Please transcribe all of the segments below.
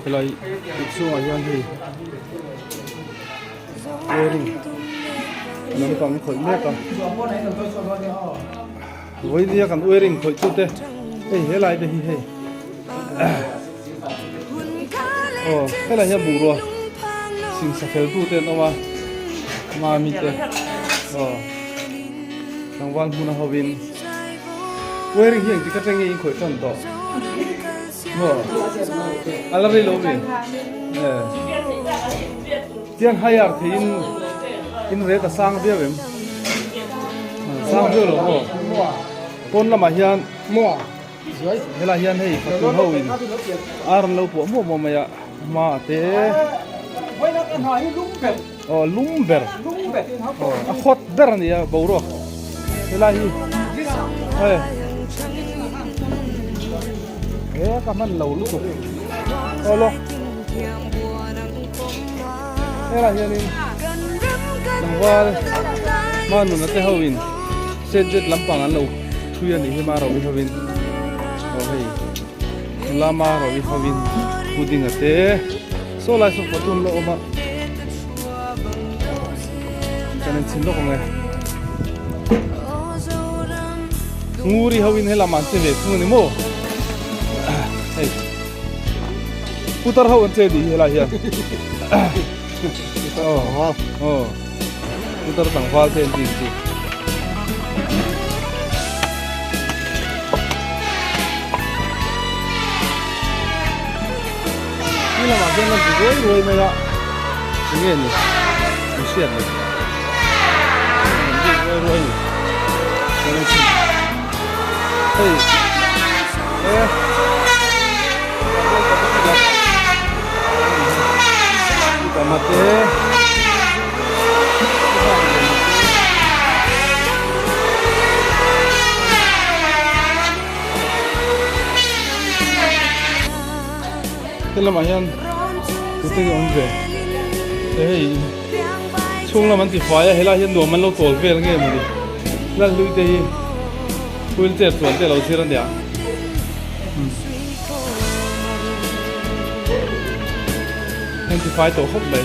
Helai inchhungah hian hei wearing lampang khawih mek a vawinia kan wearing khawih chu te hei helai te hi hei aw helai hian bungrua singsa fel tu te an awm a mami te aw tlangval hmuna hovin wearing hi engtik atangin in khawih tan tawh. A la rei lo mi? Tiang higher thei in in rate a sang viau em? Sang viau lo maw? Pawn lamah hian helai hian hei fatu ho in ar an lo puah muah muah mai a hma a te aw lum ber aw a hot ber a ni a boruak helai hi hei. He ka hman lo lutuk aw lawk helai hianin tlangval hmanuna te ho in set lampang an lo thui a nih hi Marawi ho in aw hei nula Marawi ho in pudding a te saw lai saw photo an la awm a kan enchhin lawk ang e. Nguri ho in helam an che ve thung ani maw hei putar ho an che ni hi helai hian aw aw putar tlangval te an tih chu Ni lamah hian lan ti ruai ruai mai a enge ni an hriat ni an bik ruai ruai ni chuan an chhun hei e Tamate He lamah hian tute hi a awm ve he hei chhung lam an ti fai a helai hian nuam an lo tawl vel nge mawni lal hlui te hi wheelchair chuan te a lo zir a nia an ti fai tawh khawp mai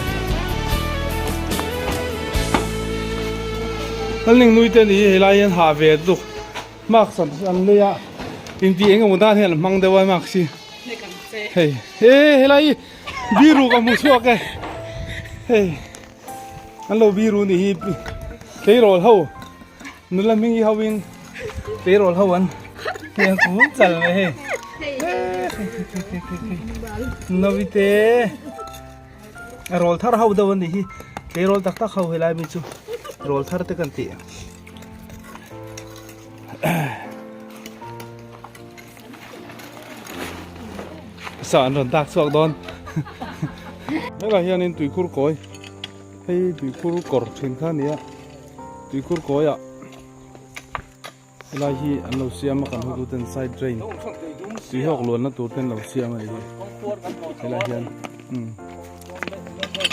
lalning nui te ni hi helai hian hah ve lutuk mask an lei a inti eng emaw dan hian an hmang deuh a mask hi. Hei he helai biru ka hmu chhuak e hei an lo biru ni hi tleirawl ho nula hming hi ho in tleirawl ho an hei an kun chal mai hei novite a rawl thar ho deuh an ni hi tleirawl tak tak ho helai mi chu rawl thar te kan tih. Sa an rawn dak chhuak dawn helai hianin tuikhur kawi hei tuikhur kawr thin kha a ni a tuikhur kawi ah helai hi an lo siam a kan hotu ten side drain tui hawk luanna tur ten lo siam a ni hi helai hian umm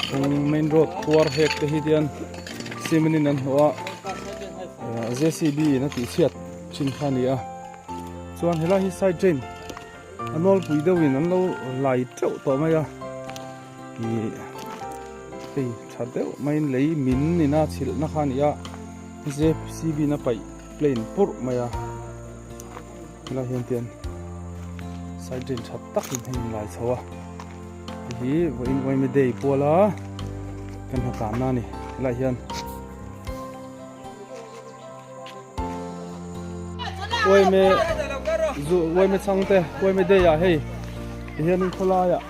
kawng main road khuar hek te hi tian cement in an hnawh a jcb in a tih chhiat thin kha a ni a. Chuan helai hi side drain a nawlpui deuhin an lo lai teuh tawh mai a ih hei tha deuh maiin lei min ina chhilhna kha a ni a jcb in a paih plain purh mai a helai hian tian side drain tha takin hei in lai chho a hei hi vawiin yma day puala kan hna tlanna a ni helai hian. Uaime zu uaime changte uaime day ah hei tihianin khawlaiah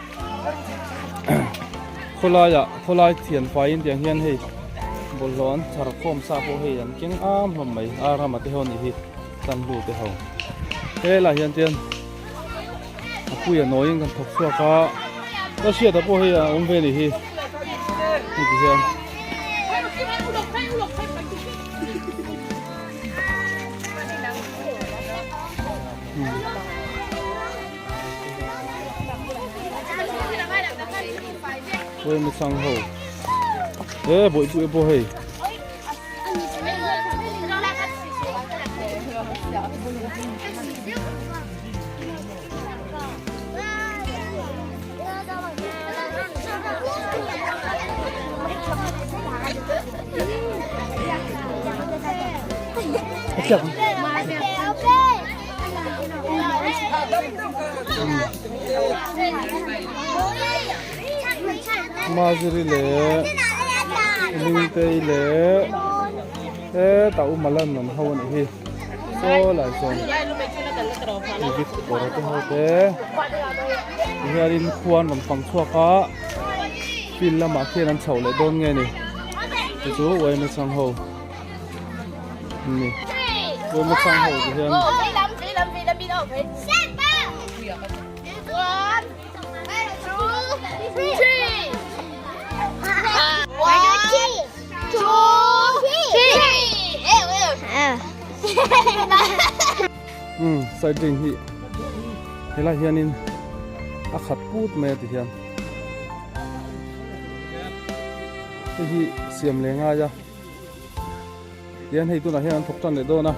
khawlaiah khawlai thian faiin tiang hian hei bawlhhlawh an chhar khawm sa pawh hei an keng am hlawm mai a rama te ho nih hi tanlu te ho helaiah hian chuan a puia nawiin kan thawk chhuak a ka hriat ah pawh hei a awm ve a nih hi hei ti hian. Uaima chang ho he bawihpui pawh hei. thlak Maziri leh Lingtei leh hetah u Malan an ho a nih hi saw lai sawn David kawr te ho te tihianin khua an rawn fang chhuak a field lamah khian an chhoh leh dawn nge ni chu chu yma chhang ho. Ni. Yma chhang ho ti hian. Um side ring hi helai hianin a khat put mai a ti hian hei hi siam leh ngai a. Tihian hei tunah hian an thawk tan leh dawn a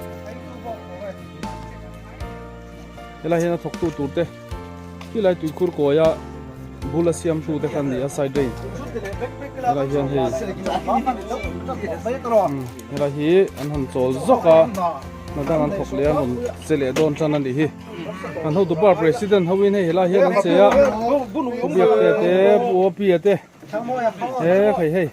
helai hian a thawk tu tur te khilai tuikhur kawia bula siam tu te kha an ni a side drain helai hian hei helai hi an han chawl zawk a hna dang an thawk leh a rawn che leh dawn tan a nih hi an hotu pa president ho in hei helai hian an che a biak te te pu a te. He hei hei.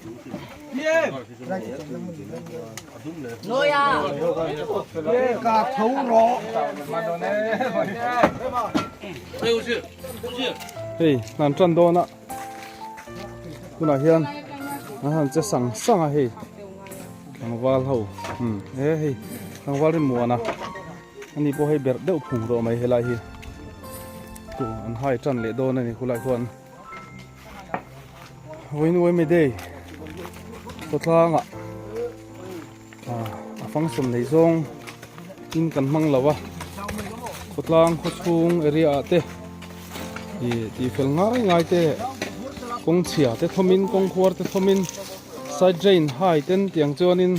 Hei hnan tan dawn a tunah hian an han che sang sang a hei tlangval ho umm he hei tlangval ri muan a ani pawh hei berh deuh phung tawh mai helai hi tu an hai tan leh dawn a ni khulai khuan. Vawiin May Day khawtlangah a function nei zawng in kan hmang lo a khawtlang khaw chhung area ah te ih tih fel ngai ngai te kawng chhia te thawmin kawng khuar te thawmin side drain hai ten tiang chuanin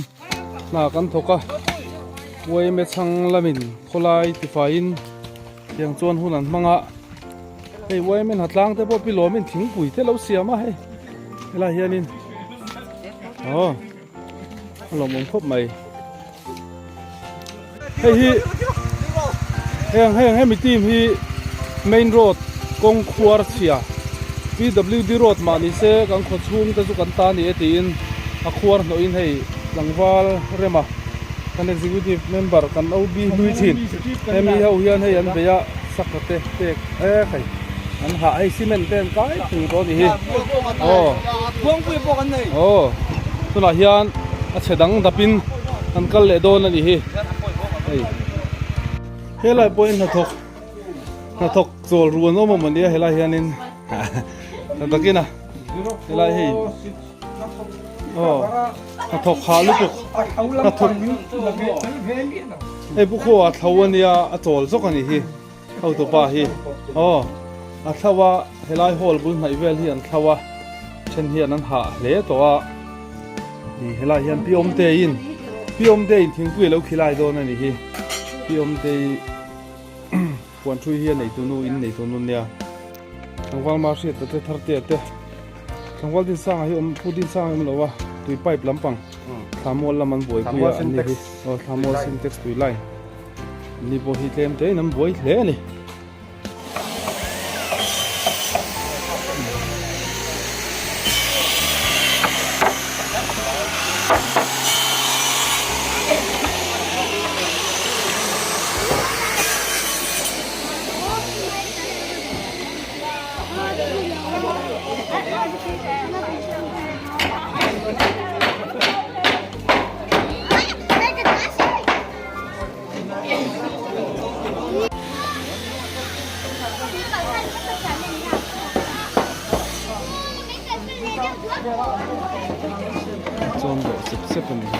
hna kan thawk a yma chhang lamin khawlai tifaiin Tiang chuan hun an hmang a, hei yma hnatlang te pawh pi lawmin thingpui te lo siam a hei helai hianin aw a lawmawm khawp mai hei hi heng heng hemi team hi main road kawng khuar chhia pwd road mah ni se kan khaw chhung te chu kan ta ni e tiin a khuar hnawhin hei tlangval rema. Kan executive member kan OB hlui thin hemi ho hian hei an bei a sakha te pek ek hei an hah hei cement te an kai phung tawh a ni hi aw aw tunah hian a chhe dang dapin an kal leh dawn a ni hi hei helai pawhin hnathawk hnathawk chawl ruan awm awm a nia helai hianin takin a helai hei. Aw hnathawk hah lutuk hnathawk hei pu khaw a thlo ania a chawl zawk anih hi hotu pa hi aw a thlo a helai hall bul hnaih vel hi an thlo a then hian an hah hle tawh a ih helai hian pi awmte in pi awmte in thingpui alo khilai dawn anih hi pi awmte puan thui hi a neitu nu in neitu nu nia tlangval ma hriat te thar te te. Tlangval Dinsanga hi awm Pu Dinsanga hi awm lo a tui pipe lampang Thlamual lam an buaipui a an ni hi aw Thlamual Sintex tui line an ni pawh hi tlem te in an buai hle a ni. Chuan dawh sep sep a ni hi.